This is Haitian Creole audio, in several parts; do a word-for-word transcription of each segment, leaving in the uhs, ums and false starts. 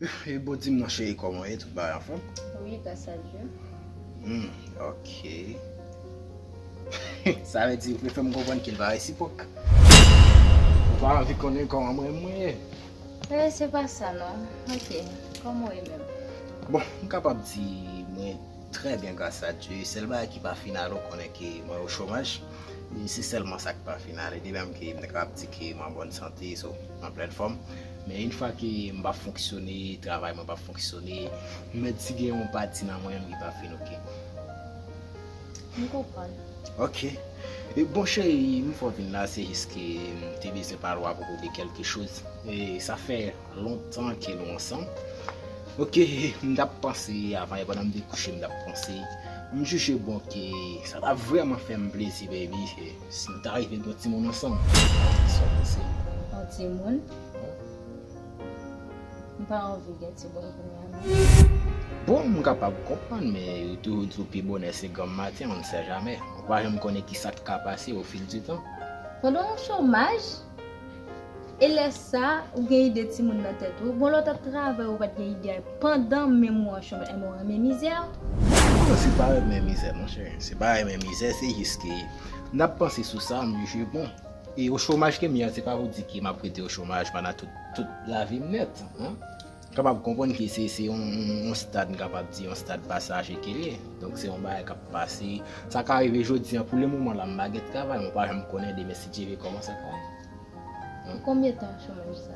E bon, di m non, cheri, kòman w ye? Tout bagay anfòm? Wi, gras a Dye. Hmm, ok. Sa vle di, ou vle fè m konprann ke l pa resipwòk. Ou pa anvi konnen kòman mwen, mwen ye. Eh, se pa sa, non. Ok, kòman w ye menm? Bon, m kapab di mwen trè byen, gras a Dye. Sèl bagay ki pa fin ale, ou konnen ke mwen o chomaj. E se sèlman sa k pa fin ale. De menm ke m te kapab di ke mwen an bòn sante, so, an plèn fòm. Men yon fwa ke m pa fonksyone, travay mwen pa fonksyone, m mèt di gen yon pati nan mwen menm ki pa fin oke. M konprann. Ok. E bon, cheri, m fè w vin la, se jis ke m te bezwen pale w apwopo de kèlke choz. E sa fè lontan ke nou ansanm. Ok, m t ap panse, avan yè pandan m te kouche, m t ap panse. M jije bon ke sa t ap vrèman fè m plezi, baby, se si n ta rive gen yon timoun ansanm. Sa w panse? Yon timoun? M pa anvi gen timoun kounye a, non. Bon, m kapab konprann, men yo toujou di w pi bonè se granm maten, on ne sait jamais. Ou pa janm konnen ki sa k ka pase au fil du temps. Pandan w o chomaj, e lè sa, ou gen ide timoun nan tèt ou. Bon, lè w t ap travay, ou pa t gen ide a. Pandan menm ou an chomaj, enben w renmen mizè. Non, se pa renmen mizè, monchè. Se pa renmen mizè, se jis ke n ap panse sou sa, m jije bon. E o chomaj ke m ye a, se pa pou di ke m ap rete o chomaj pandan tout, tout lavi m nèt, en. Kapab konprann ke se, se yon, yon, yon stad, m kapab di, yon stad pasaje ke l ye. Donk, se yon bagay k ap pase. Sa ka rive jodi a, pou le moman la, m pa gen travay, mwen pa janm konnen demen, si Dye vle, kòman sa ka ye. Pou konbyen tan chomaj sa?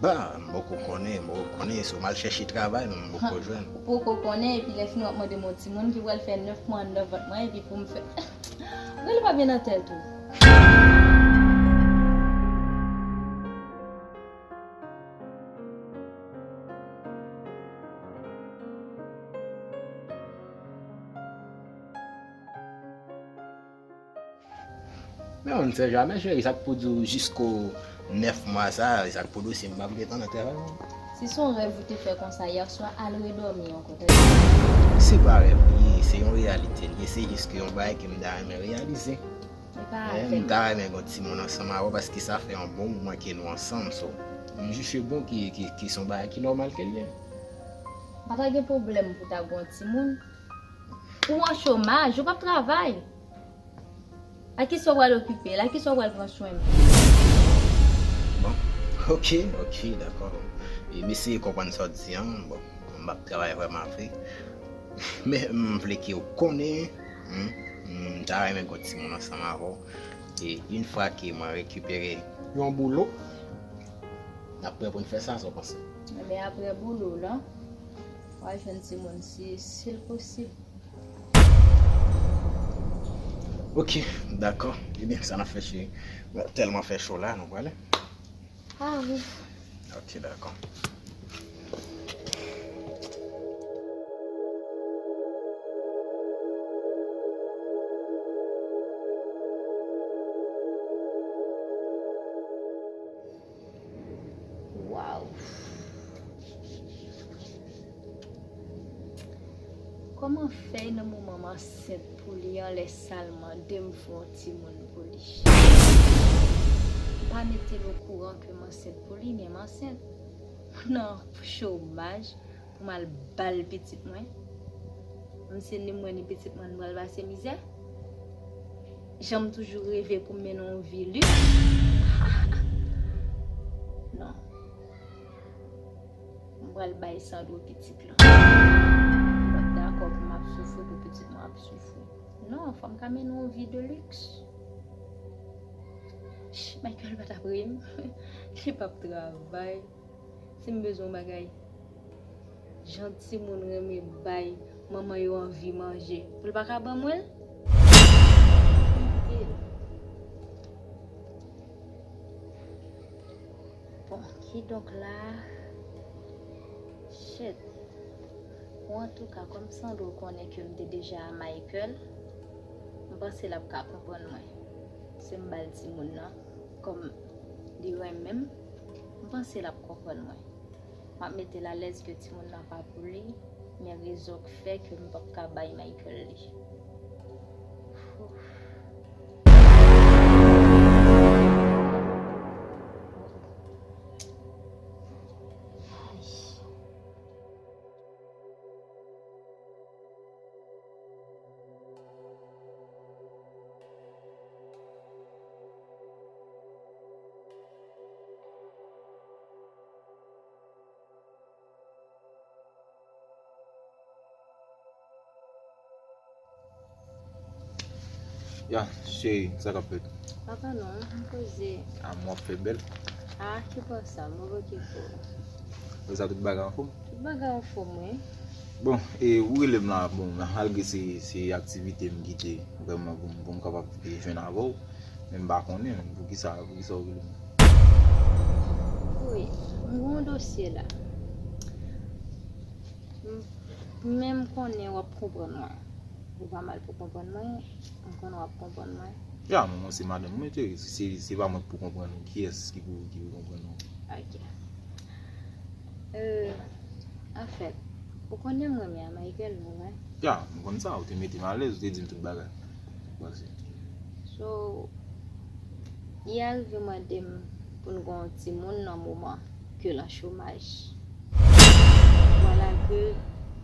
Ba, m poko konnen, m poko konnen, si w mal chèche travay, men m poko jwenn. Ou poko konnen, epi lè fini w ap mande m yon timoun ki pral fè nèf mwa anndan vant mwen, epi pou m fè. Rele pa byen nan tèt ou. Men on ne sait jamais, cheri, sa k pou di w jisko nèf mwa sa, sa k pou di w si m p ap gentan nan travay mwen. Si se yon rèv ou te fè konsa yè swa, al redòmi ankò, tande? Se pa rèv li ye, se yon reyalite li ye, se jis ke yon bagay ke m ta renmen reyalize. E pa avè m. M ta renmen gen yon timoun ansanm avè w paske sa fè yon bon moman ke nou ansanm, so, m jije bon ki, ki, ki se yon bagay ki nòmal ke l ye. M pa ta gen pwoblèm pou ta gen yon timoun. Ou an chomaj, ou p ap travay. A kisa w pral okipe l? A kisa w pral pran swen m? Bon, ok, ok, dakò. E m eseye konprann sa w di an. Bon, m ap travay vrèman vre. Men m vle ke w konnen, hmm, m ta renmen gen yon timoun ansanm avè w. E yon fwa ke mwen rekipere yon boulo, n ap prè pou n fè sa, sa w panse? Enben, aprè boulo w lan, w a jwenn timoun si, si l posib. Ok, dakò. Ebyen, sa n ap fè, cheri? Mwen tèlman fè cho la, nou prale? Ah wi. Ok, dakò. Waw. Kòman fè nan moman m ansent pou li an, lè sa l mande m fè yon timoun pou li? M pa mete l okouran ke m ansent pou li, men m ansent. M nan chomaj pou m al ba l pitit mwen. M se ni mwen ni pitit mwen, nou pral pase mizè. Jan m toujou reve pou m mennen yon vi liks. Non. M pral bay Sandro pitit lan. M p ap dakò pou m ap soufri, pou pitit mwen ap soufri. Non, fò m ka mennen yon vi de liks. Ch, Michael pa t ap ri m. Li p ap travay. Si m bezwen yon bagay, jan timoun renmen bay manman yo anvi manje, pou l pa ka ban mwen l? Bon, kidonk la, shit. Bon, antouka, kòm Sandro konnen ke m te deja a Michael, m panse l ap ka konprann mwen. Si m ba l timoun nan, kòm li renmen m, m panse l ap konprann mwen. M ap mete l alèz ke timoun nan pa pou li, men rezon k fè ke m p ap ka bay Michael li. Ya, cheri, sa k ap fèt? Apa non, m poze. A, m w ap fè bèl. A, ki pa sa, m ap okipe w. Konsa tout bagay anfòm? Tout bagay anfòm, wi. Bon, e ou rele m la, bon, malgre se, se aktivite m kite vrèman pou m, pou m kapab e, jwenn avè w, men m pa konnen poukisa, poukisa ou rele m. Wi, m gen yon dosye la. M, men m konnen w ap konprann mwen. Ou pa mal pou konprann mwen, m konnen w ap konprann mwen. Ya, men mwen se madanm mwen, cheri. Si se, se pa mwen k pou konprann ou, kiyès ki pou, ki pou konprann ou? Ok. Euh, anfèt, ou konnen m renmen a Michael, non, wi? Ya, m konn sa, ou te mete m alèz, ou te di m tout bagay. Pase. So, li arive mande m pou n gen yon timoun nan moman ke l an chomaj. Vwala ke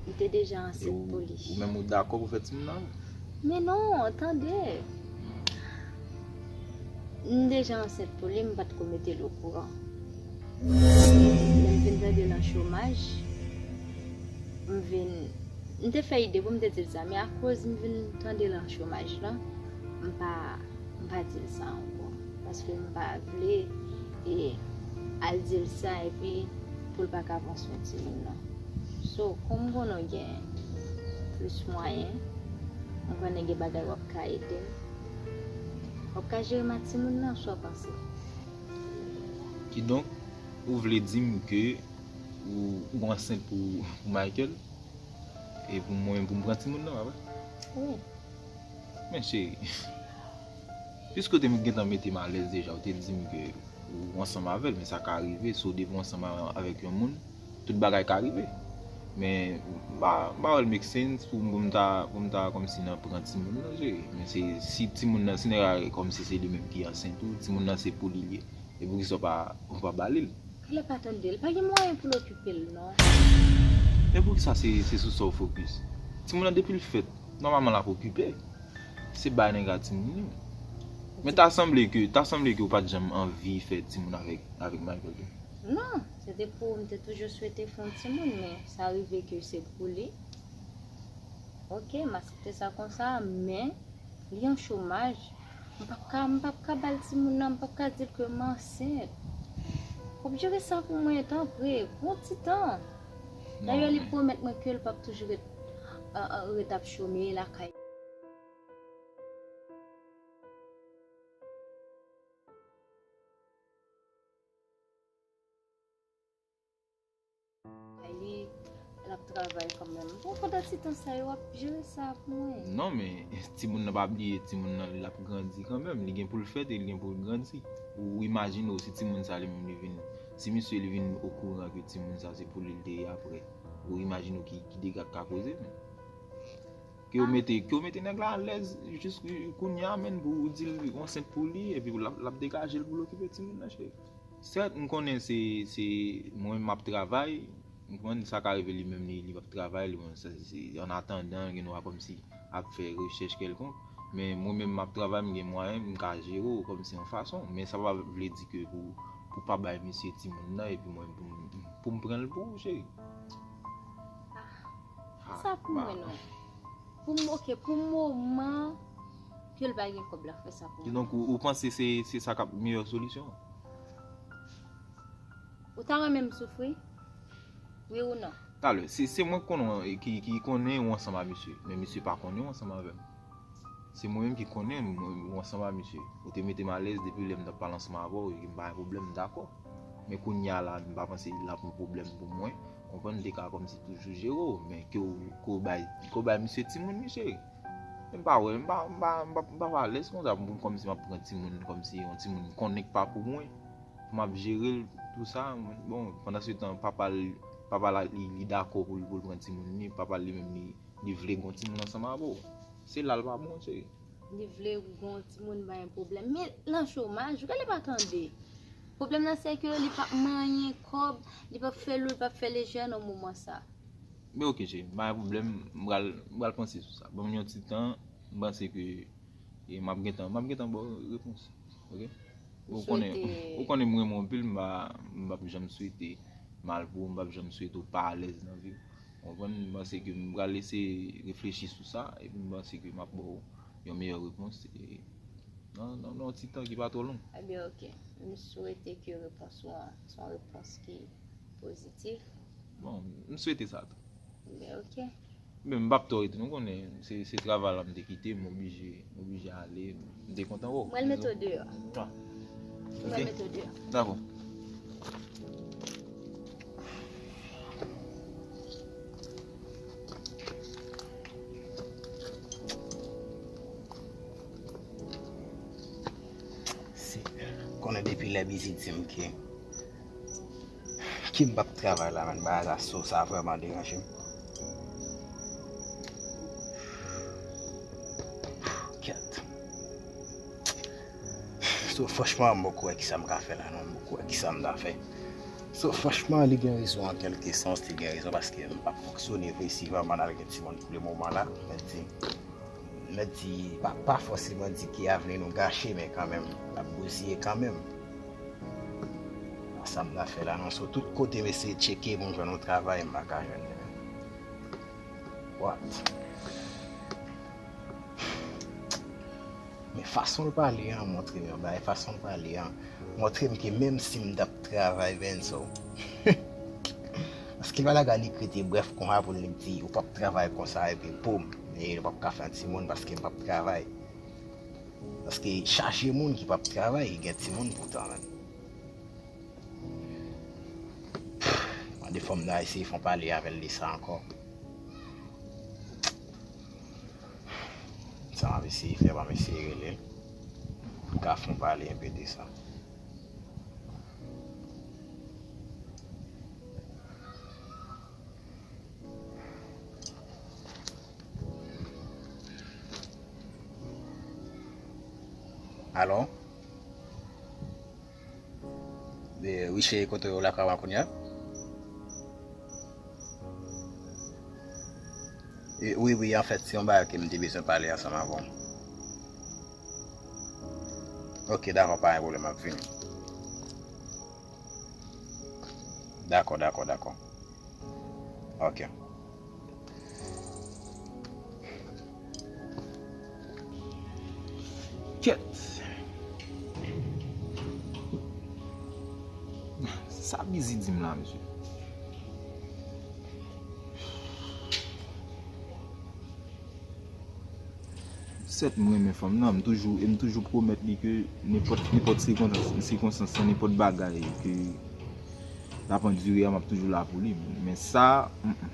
m te deja ansent pou li. Ou menm ou dakò pou fè timoun nan? Men non, tande. M deja ansent pou li, m pa t ko mete l okouran. Lè m vin tande l an chomaj, m vin, m te fè ide pou m te di l sa, men akoz m vin tande l an chomaj la, m pa, m pa di l sa ankò. Paske m pa vle e, al di l sa epi pou l pa ka pran swen timoun nan. So, kòm m konnen w gen plis mwayen, m konnen gen bagay w ap ka ede m. W ap ka jere m ak timoun nan, sa w panse? Kidonk, ou vle di m ke ou, ou ansent pou, pou Michael? E pou mwen, pou m pran timoun nan, pa vre? Wi. Men cheri, piske w te gentan mete m alèz deja, ou te di m ke ou ansanm avè l, men sa ka rive, si w depi w ansanm a- avèk yon moun, tout bagay ka rive. Men m pa, m pa wè l make sense pou m, pou m ta, pou m ta kòmsi nan pran timoun nan, cheri. Men se si timoun nan, si nèg la kòmsi se li menm ki ansent ou, timoun nan se pou li li ye. E poukisa w pa, w pa ba li l? Kale pa tande l, pa gen mwayen pou l okipe l non. Men poukisa se, se sou sa w fokis? Timoun nan depi l fèt, nòmalman l ap okipe. Se bay nèg la timoun li. Men ta sanble ke, ta sanble ke w pa t janm anvi fè timoun avèk, avèk Michael tou. Non, se te pou, m te toujou swete fè yon timoun, men sa rive ke se pou li. Ok, m aksepte sa konsa, men li an chomaj. M p ap ka, m p ap ka ba l timoun nan, m p ap ka di l ke m ansent. W ap jere sa pou mwen, tanpri, pran ti tan. Dayè, li pwomèt mwen ke l p ap toujou ret, ret ap chome lakay. Li, l ap travay kanmenm. Bon, pandan ti tan sa yo, w ap jere sa pou mwen. Non, men, timoun nan pa bliye, timoun nan, l ap grandi kanmenm. Li gen pou l fèt e li gen pou l grandi. Ou imajine w si timoun sa li menm li vin, si misye li vin okouran ke timoun sa se pou li l te ye apre. Ou imajine w ki, ki dega k ka koze, men. Ke w mete, ke w mete nèg la alèz jis kounye a, menn, pou w di l w ansent pou li, epi l ap, l ap degaje l pou l okipe timoun nan, cheri. Sèt, m konnen se, se mwen menm m ap travay, m konprann sa ka rive li menm li, li p ap travay, li, bon, sa, se, an atandan, gen dwa kòmsi ap fè rechèch kèlkonk, men mwen menm m ap travay, m gen mwayen, m ka jere w kòmsi yon fason, men sa pa vle di ke pou, pou pa bay misye timoun nan, epi mwen pou m, pou m pran l pou ou, cheri. Sa pou mwen non. Pou m, ok, pou moman ke l pa gen kòb la, fè sa pou mwen. Kidonk, ou, ou panse se, se sa k ap meyè solisyon an? Ou ta renmen m soufri? Wi ou non? Talè, se, se mwen k konnen, ki, ki konnen ou ansanm a misye, men misye pa konnen ou ansanm avè m. Se mwen menm ki konnen ou ansanm a misye. Ou te mete m alèz depi lè m t ap pale ansanm avè w, e m pa gen pwoblèm, m dakò. Men kounye a la, m pa panse l ap yon pwoblèm pou mwen. Konprann, m te ka kòmsi toujou jere w, men ke w, ke w bay, ke w bay misye timoun, misye. Men m pa wè, m pa, m pa, m pa, m pa alèz konsa pou m kòmsi m ap pran timoun, kòmsi yon timoun m konnen k pa pou mwen, pou m ap jere l, tou sa. Bon, pandan se tan, papa l, papa l, li, li dakò pou l, pou l pran timoun li, papa l li menm, li, li vle gen yon timoun ansanm avè w. Se la l pa bon, cheri. Li vle gen yon timoun, pa gen pwoblèm. Men l an chomaj, ou gade pa tande. Pwoblèm nan se ke li p ap manyen kòb, li p ap fè lou, li p ap fè lejè nan moman sa. Men ok, cheri, m pa gen pwoblèm, m pral, m pral panse sou sa. Ban m yon ti tan, m panse ke e m ap gentan, m ap gentan ba w repons. Ok? Ou konnen, ou konnen m renmen w anpil, m pa, m p ap janm swete mal pou ou, m p ap janm swete w pa alèz nan vi w. Ou konprann? M panse ke m pral eseye reflechi sou sa, epi m panse ke m ap ba w yon meyè repons e nan, nan, nan yon ti tan ki pa twò long. Ebyen, oke. M swete ke repons ou an se yon repons ki pozitif. Bon, m swete sa tou. Ebyen, oke. Men m p ap twò rete, nou konnen, se, se travay la m te kite, m oblije, m oblije ale, m te kontan wè w. Mwen mete w deyò. Ah. Mwen mete w deyò. Dakò. Senyè, konnen depi lè Bizi di m ke, ke m p ap travay la, menn, bagay sa, so, sa vrèman deranje m. Kèt. So, franchman, m poko wè kisa m ka fè la, non, m poko wè kisa m ta fè. So, franchman, li gen rezon an kèlke sans, li gen rezon paske m p ap fonksyone vre si vrèman n al gen timoun pou le moman la. Mwen di, mwen di, pa, pa fòseman di ke avni nou gache, men kanmenm, l ap bouzye kanmenm. Sa m ta fè la, non, so, tout kote m eseye tcheke pou m jwenn yon travay, m pa ka jwenn li. What? Men fason l pale an montre m yon bagay, fason l pale an montre m ke menm si m t ap travay, Benzo. Paske l pa ta ka nik rete brèf konsa pou l nik di, ou p ap travay konsa, epi boum, e nou p ap ka fè yon timoun paske m p ap travay. Paske chaje moun ki p ap travay, ki gen timoun poutan, menn. Mande fò m ta eseye fè yon pale avè l de sa ankò. Sa m ap eseye fè, m ap eseye rele l. M ka fè yon pale enpe de sa. Alo? E, wi, cheri, kote w lakay mwen kounye a? E, wi, wi, anfèt, se yon bagay ke m te bezwen pale ansanm avè w. Ok, dakò, pa gen pwoblèm, m ap vini. Dakò, dakò, dakò. Ok. Kèt. Sa Bizi di m la, mesye? Sèt, m renmen fanm nan, m toujou, e m toujou pwomèt li ke nenpòt, nenpòt sikonstans, sikonstans lan, nenpòt bagay ke l ap andire a, m ap toujou la pou li. Men sa, mm, mm.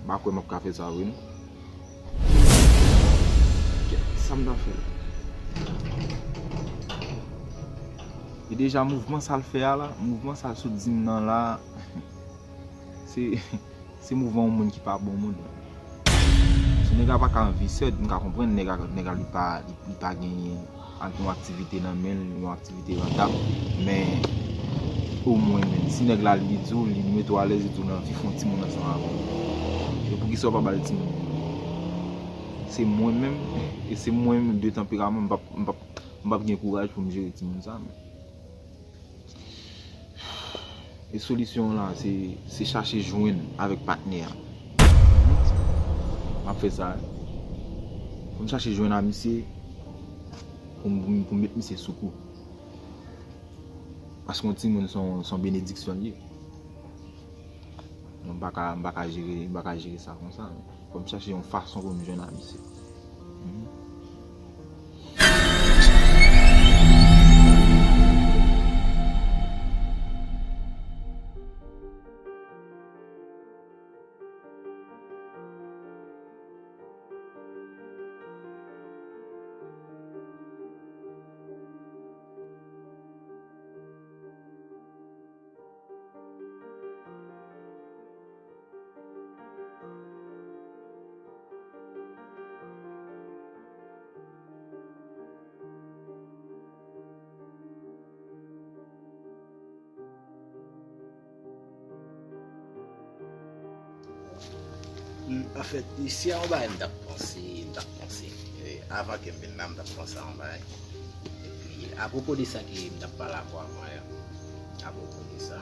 M pa kwè m ap ka fè sa vre, non. Kèt, sa m ta fè la? E deja, mouvman sa l fè a la, mouvman sa l sot di m nan la, se, se mouvman yon moun ki pa bon moun. Si nèg la pa ka anvi sèt, m ka konprann nèg la, nèg la li pa, li, li pa genyen ak yon aktivite nan men l, yon aktivite rantab. Men, omwen, men, si nèg la li di w, li mete w alèz, li di w l anvi fè yon timoun ansanm avè w. E poukisa w pa ba l timoun? Se mwen menm, e se mwen menm de tanperaman, m p ap, m p ap, m p ap gen kouraj pou m jere timoun sa, men. E solisyon an la, se, se chache jwenn avèk patnè a. M ap fè sa, wi. Fò m chache jwenn a misye pou m, pou m, pou m met misye sou kou. Paske yon timoun se yon, se yon benediksyon l ye. M pa ka, m pa ka jere, m pa ka jere sa konsa. Fò m chache yon fason pou m jwenn a misye. Mhm. M, anfèt, se yon bagay m t ap panse, m t ap panse. E, avan ke m vin la, m t ap panse a yon bagay. Epi, apwopo de sa ke m t ap pale avè w avan yè, apwopo de sa,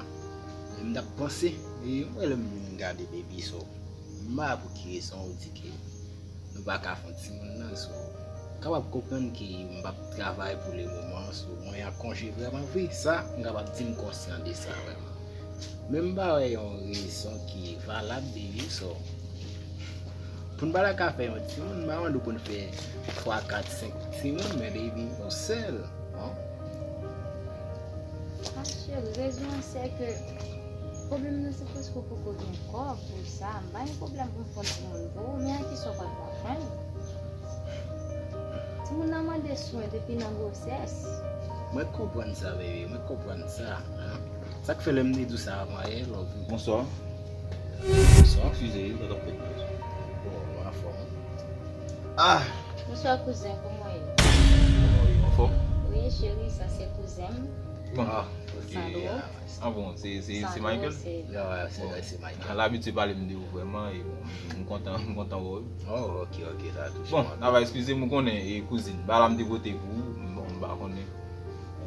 e m t ap panse, e, m wè lè m vin gade Baby, so, M pa wè pou ki rezon ou di ke nou pa ka fè yon timoun nan, so, ou kapab konprann ke m p ap travay pou le moman, so, mwen an konje vrèman vre, sa, m kapab di m konsyan de sa vrèman. Men m pa wè yon rezon ki valab, baby, so, pou n pa ta ka fè yon timoun, m pa mande w pou n fè twa, kat, senk timoun, men baby, yon sèl, non? Ma chérie, rezon an se ke pwoblèm nan se paske w poko gen kò pou sa. M pa gen pwoblèm pou m fè yon timoun pou ou, men a kisa w pral pran l? Timoun nan mande swen depi nan gwosès. Mwen konprann sa, baby, mwen konprann sa, hein. Sa k fè lè m te di w sa avan yè, love. Bonswa. Bonswa. Eskize, wi, sa t ap fèt. Bon, mwen anfòm. Ah! Bonswa, kouzen, kòman w ye? Kòman w ye? Anfòm? Wi, cheri, sa se kouzen m. Bon. Ah, ok. Sandro. Ah, bon, se, se, se Sandro, Michael? Se... Ya, ya, se, bon, se Michael. L abitye pale m de ou vrèman, e bon, m kontan, m kontan wè w. Oh, ok, ok, sa touche mwen. Bon, travay, eskize m, ou konnen, e kouzin, ba la m te vote pou ou, bon, m pa konnen.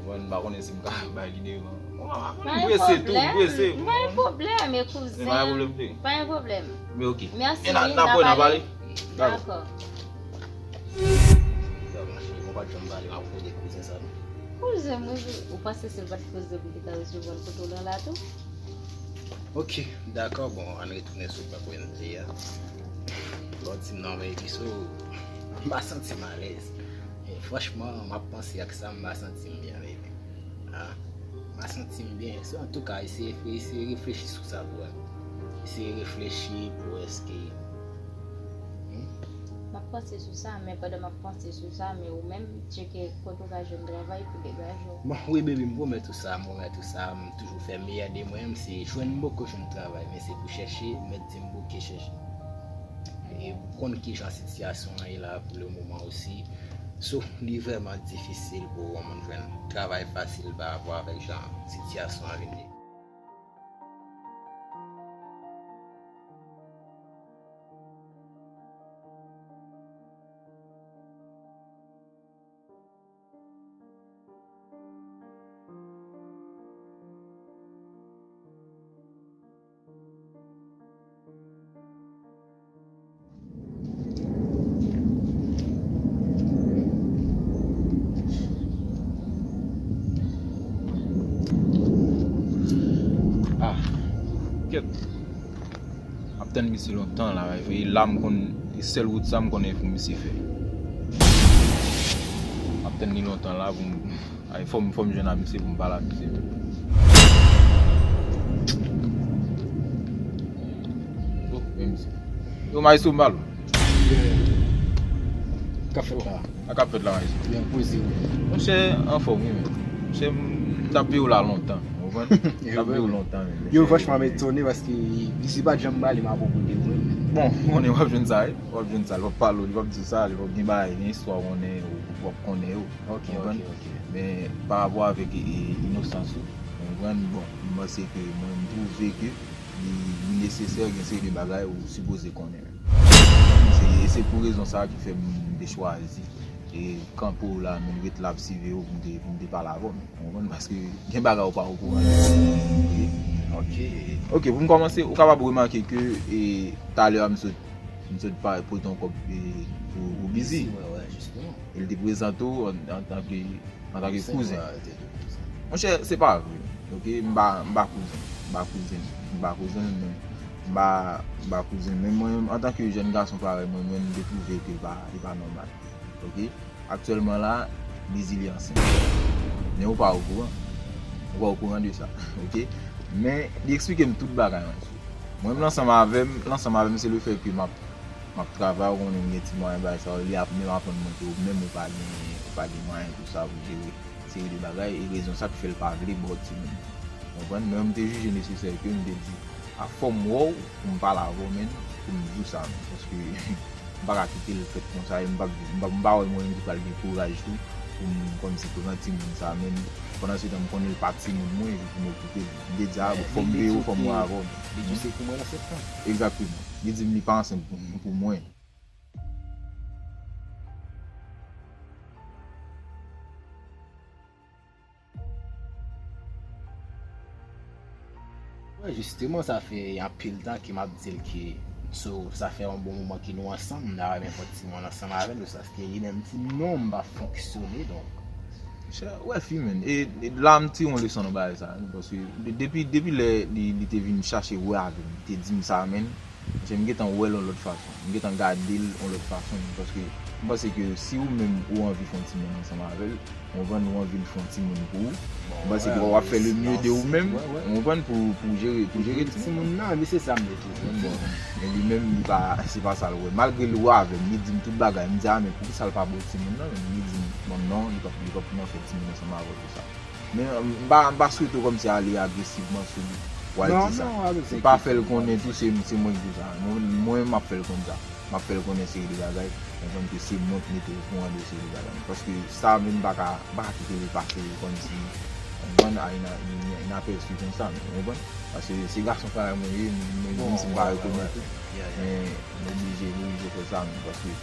Mwen, m pa konnen si m ka bay li devan. Mwen, m prese tou, m prese. Pa gen pwoblèm, e kouzen. Pa gen pwoblèm, frè. Pa gen pwoblèm. Men ok. Mèsi, n ap wè, n ap pale. Dakò. Yo, ma chérie, mwen pa t janm pale, m ap koute kouzen sa, non. Kouzen mwen, ou panse se l pa t kouzen m ki ta resevwa l kote w la la tou? Ok, dakò, bon, ann retounen sou pwen pou M J a. Lè w di m nan, men epi so, m pa santi m alèz. E franchman, m ap panse ak sa, m pa santi m byen, baby. Ah, m pa santi m byen. So, antouka, eseye, eseye reflechi sou sa pou wè. Eseye reflechi pou wè èske, hmm? M ap panse sou sa, men pandan m ap panse sou sa, men ou menm, tcheke kote w ka jwenn travay pou degaje w. Bon, wi, baby, m pwomèt ou sa, m pwomèt ou sa, m toujou fè meyè de mwen, m se jwenn m poko jwenn travay, men se pou chèche, mèt di m bouke chèche. E ou konn kijan sitiyasyon an ye la pou le moman osi. So, li vrèman difisil pou yon moun jwenn travay fasil pa rapò avèk jan sitiyasyon an vin ye. Ah, kèt. M ap tann misye lontan la, e la m konn, e sèl wout sa m konnen pou misye fè. M ap tann li lontan la pou m, ay, fò m, fò m jwenn a misye pou m pale a misye tou. Oh, men misye. Yo, maestro, m pale w. Ka fèt la. Sa k ap fèt la, maestro? Byen, poze w. Monchè, anfòm, wi, men. Monchè, m t ap veye w la lontan. Ou konprann? M t ap veye w lontan, men. Yo, franchman, m etone paske misye pa t janm pale m apwopo de mwen. Bon, konnen w ap jwenn sa, wi. W ap jwenn sa. Li p ap pale w, li p ap di w sa, li p ap gen bagay, gen istwa w konnen, ou, ou p ap konnen yo. Ok, ok, ok. Men, pa rapò avèk, e, e, inosans ou, ou konprann? Bon, m panse ke mwen, m twouve ke li, li nesesè gen seri de bagay ou sipoze konnen. Se, se pou rezon sa a ki fè m te chwazi e kanpe w la, menm ret la ap siveye w pou m te, pou m te pale avè w, men, ou konprann, paske gen bagay ou pa okouran de. Ok. Ok, pou m kòmanse, ou kapab remake ke, e, talè a m sot, m sot pa, pote yon kòb, e, pou, pou Bizi. Bizi, wè, wè, jisteman. E l te prezante w an, antanke, antanke kouzen. Monchè, se pa vre. Ok, m pa, m pa kouzen. M pa kouzen. M pa kouzen, men m pa, m pa kouzen. Men mwen, antanke jèn gason parèy mwen, mwen, m te twouve ke e pa, e pa nòmal. Ok? Aktyèlman la, Bizi li ansent. Men ou pa okouran. Ou pa okouran de sa. Ok? Men li eksplike m tout bagay, mwen. Mwen, m ansanm avè m, l ansanm avè m, se lefèt ke m ap, m ap travay, ou konnen m gen ti mwayen bagay sa yo, li ap menm aprann mwen ke ou menm ou pa gen, ou pa gen mwayen pou sa, pou jere seri de bagay, e rezon sa k fè l pa vle ba w timoun. Ou konprann? Men m te jije nesesè ke m te di, a fò m wè w, pou m pale avè w, men, pou m di w sa, men, paske m pa ka kite l fèt konsa, e m p ap, m pa, m pa wè mwen menm ki pral gen kouraj tou, pou m kòmsi pran timoun sa, men, pandan se tan m konnen l pa timoun mwen, epi pou m okipe l. M te di, a, bon, fò m veye w, fò m wè avè w. Li di se pou mwen ansent lan. Egzakteman. Li di m li pa ansent pou, pou mwen. Wè, jisteman, sa fè anpil tan ke m ap di l ke So, sa fè yon bon moman ke nou ansanm, m ta renmen fè yon ti moun ansanm avè l, jiskaske li menm ti non m pa fonksyone, donk. Monchè, w wè fi, menn. E, e la, m tire yon leson nan bagay sa, wi, paske de-, depi, depi lè li, li te vin chache wè avè m, li te di m sa, menn, monchè, m gentan wè l yon lòt fason. M gentan gade l yon lòt fason, paske m panse ke si ou menm ou anvi fè yon ti moun ansanm avè l, ou konprann, ou anvi l fè yon ti moun pou ou, m panse ke w ap fè le mieux de ou menm, ou konprann, pou, pou jere, pou jere ti moun nan, men se sa m ye tou. Bon, men li menm, li pa, se pa sa l wè. Malgre l wè avè m, li di m tout bagay, m di, a, men poukisa l pa ba w ti moun nan? Li di m, bon, non, li p ap, li p ap nan fè ti moun ansanm avè w, tou sa. Men, m pa, m pa swete w kòmsi ale agresivman sou li pou al di sa. Ou pa fè l konnen tou se, se mwen ki di sa. Mwen, mwen, m ap fè l konn sa. M ap fè l konnen seri de bagay. Konprann ke se mwen ki mete l okouran de seri de bagay. Paske sa menm m pa ka, m pa ka kite li pase kòmsi, konprann, a ina-, ina-, inapèsi konsa, ou konprann? Paske se gason parèy mwen ye, mwen menm si m pa rekonèt ou, men m oblije, m oblije fè sa menm. Paske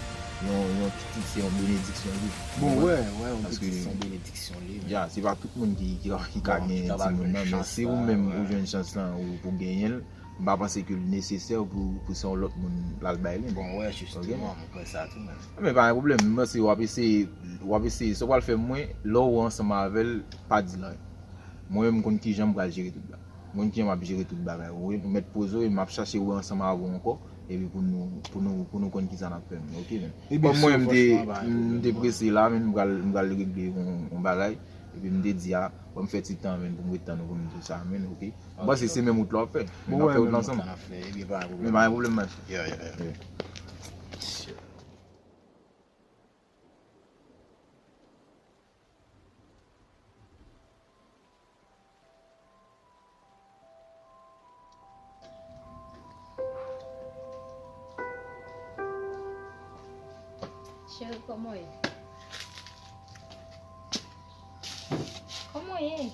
yon, yon pitit se yon benediksyon tou. Bon, wè, wè, yon pitit se yon benediksyon. Diksyon li, men. Ya, se pa tout moun ki, ki, ki ka gen timoun nan, men si ou menm ou jwenn chans lan ou pou genyen l, m pa panse ke l nesesè pou, pou se yon lòt moun l al bay li, men. Bon, wè, jisteman, mwen kwè sa tou, men. Men pa gen pwoblèm, m panse w ap eseye, w ap eseye, sa w pral fè mwen, lè w ansanm avè l, pa di l anyen. Mwen menm, m konn kijan m pral jere tout bagay. M konn kijan m ap jere tout bagay. Ou mèt poze w e m ap chache wè ansanm avè w ankò. Epi pou nou, pou nou, pou nou konn kisa n ap fè, men, oke, men. Kòm mwen, m te, m te prese la, men m pral, m pral regle yon, yon bagay. Epi m te di a, ban m fè ti tan, men, pou m ret tann ou pou m di w sa, men, oke. M panse se menm wout la w ap fè. Men n ap fè wout la ansanm. Men pa gen pwoblèm, man. Yeah, yeah, yeah. Cheri, kòman w ye? Kòman w ye?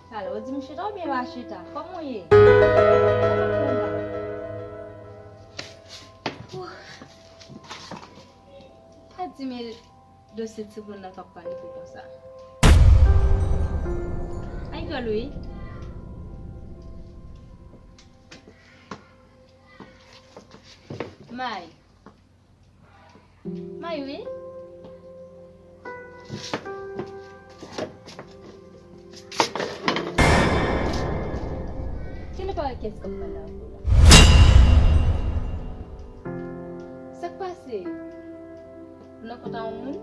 Talè, ou di m chita oubyen pa chita? Kòman w ye? Kòman w ye la? Ou pa di m e dosye timoun nan k ap panike konsa. Ay, gòl wi. May. May wi. Ki nou pa wè kiyès k ap pale avè w la? Sa k pase? Ou nan kont a yon moun?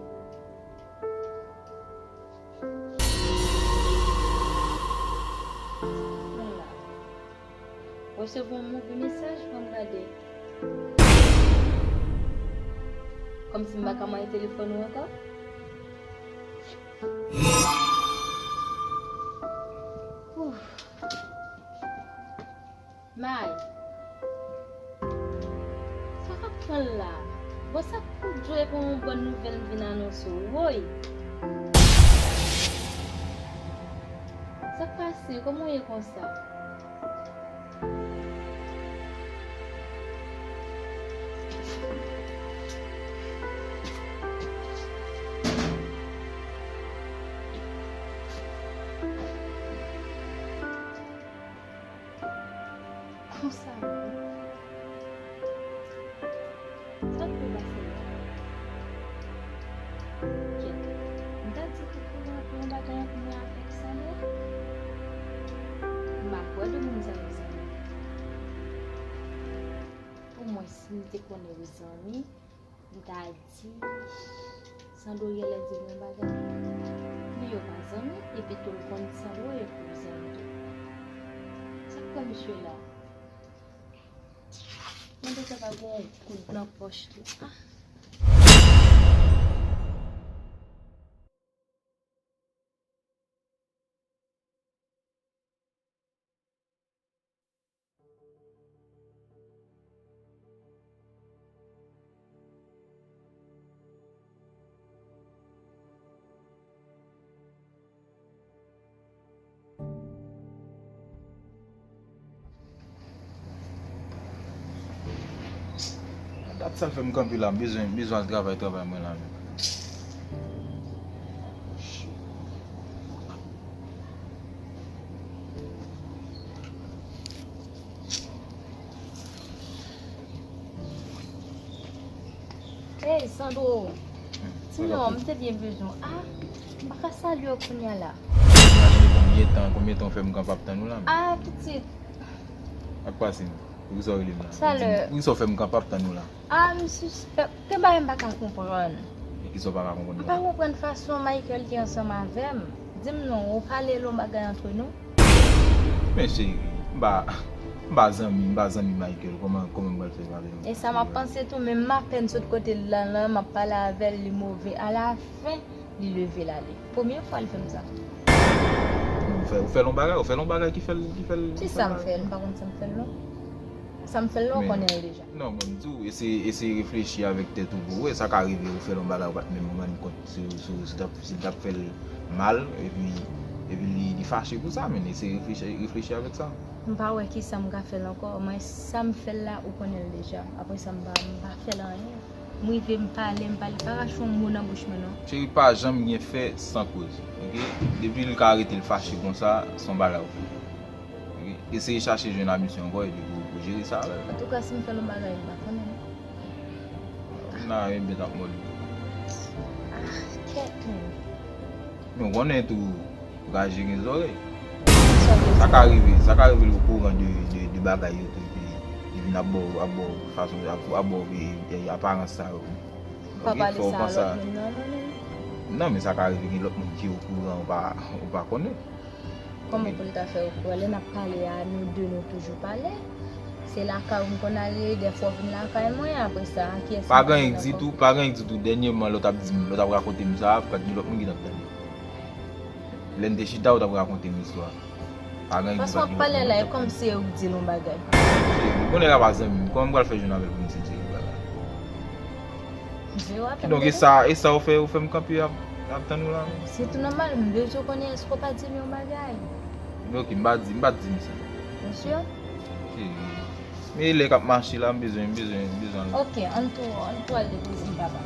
Bon la. Resevwa yon move mesaj, ban m gade. Kòmsi m pa ka manyen telefòn ou ankò? Ouf. May. Sa k ap pran l la? Bon, sa k pou dwe pou yon bòn nouvèl m vin anonse w, woy! Sa k pase? Kòman w ye konsa? Konsa menm. Sa k pou pase la? Kèt, m ta di ke pou rantre yon bagay ant mwen avèk Sandra? M pa kwè de moun sa yo zanmi. Omwen si m te konnen yo zanmi, m ta di Sandro genlè di l yon bagay. Men yo pa zanmi, epi tou l konn Sandro e pou zanmi tou. Sa k pran misye la? Mwen te ka pa gon kout nan pòch tou. Ah! Dat sa l fè m kanpe la, m bezwen, m bezwen al travay, travay mwen la menm. Shit. Hey, Sandro. Ti non, m te byen bezwen w. Ah, m pa ka salye w kounye a la. Konbyen tan, konbyen tan w fè m kanpe ap tann ou la? Ah, pitit. Ak pase m. Poukisa w rele m la? Salè. Poukisa w fè m kanpe ap tann ou la? Ah, m sispèk. Gen bagay m pa ka konprann. E kisa w pa ka konprann? M pa konprann fason Michael te ansanm avè m. Di m non, ou pale l yon bagay antre nou? Men cheri, m pa, m pa zanmi, m pa zanmi Michael. Kòman, kòman m pral fè pale? E sa m ap panse tou, men m apèn sot kote l la, la, m ap pale avè l, li move. Alafen, li leve l ale. Premye fwa l fè m sa. Ou fè, ou fè l yon bagay, ou fè l yon bagay ki fè l, ki fè l. Ki sa m fè l? M pa konn sa m fè l non. Sa m fè l la, ou konnen l deja. Non, mwen m di w, eseye, eseye reflechi avèk tèt ou pou wè, sa ka rive ou fè l yon bagay ou pa t menm rann kont si, si, si, t ap, si l t ap fè l mal, epi, epi li, li fache pou sa, men eseye reflechi, reflechi avèk sa. M pa wè ki sa m ka fè l ankò, mwen sa m fè l la, ou konnen l deja. Apre sa, m pa, m pa fè l anyen. M rive, m pale, m pale, pa rache yon mo nan bouch mwen non. Cheri, pa janm gen fè san koze, oke? Depi l ka rete l fache konsa, se yon bagay ou fè. Oke? Eseye chache jwenn Amice ankò epi pou, pou jere sa avè l. Antouka, si m fè l yon bagay, m pa konnen non. Nan yon bèt ap mòde. Ah, kèt menm. Men w konnen tou, raje gen zòrèy. Sa ka rive, sa ka rive l okouran de, de, de bagay yo tou, epi li vin ap ba w, ap ba w fason, ap, ap ba w, e, e, aparans sa yo. Pa pale sa a lòt moun nan, non, non. Non, men sa ka rive gen lòt moun ki okouran, ou pa, ou pa konnen. Kòman pou l ta fè okouran? Lè n ap pale a, nou de nou toujou pale. Se lakay ou m konn ale, dèfwa w vin lakay mwen, apre sa, kiyès m konn ale ankò? Pa gen anyen ditou, pa gen anyen ditou. Dènyèman, lè w t ap di m, lè w t ap rakonte m sa, fèk gen lòt moun ki t ap tande. Lè n te chita, ou t ap rakonte m istwa. Pa gen anyen ki pa gen lòt moun ki t ap tande. Fason w ap pale la, e kòmsi se ou k di l yon bagay. Cheri, ou konnen l a pa zanmi m, kòman m pral fè jwenn avè l pou m di l se yon bagay? Kidonk, e sa, e sa ou fè, ou fè m kanpe ap, ap tann ou la? Se tou nòmal, m bezwen konnen èske w pa di m yon bagay. Ok, m pa di, m pa t di m sa. Ou si? Men e lè k ap mache la, m bezwen, m bezwen, m bezwen. Ok, ann tou, ann tou al depoze m papa.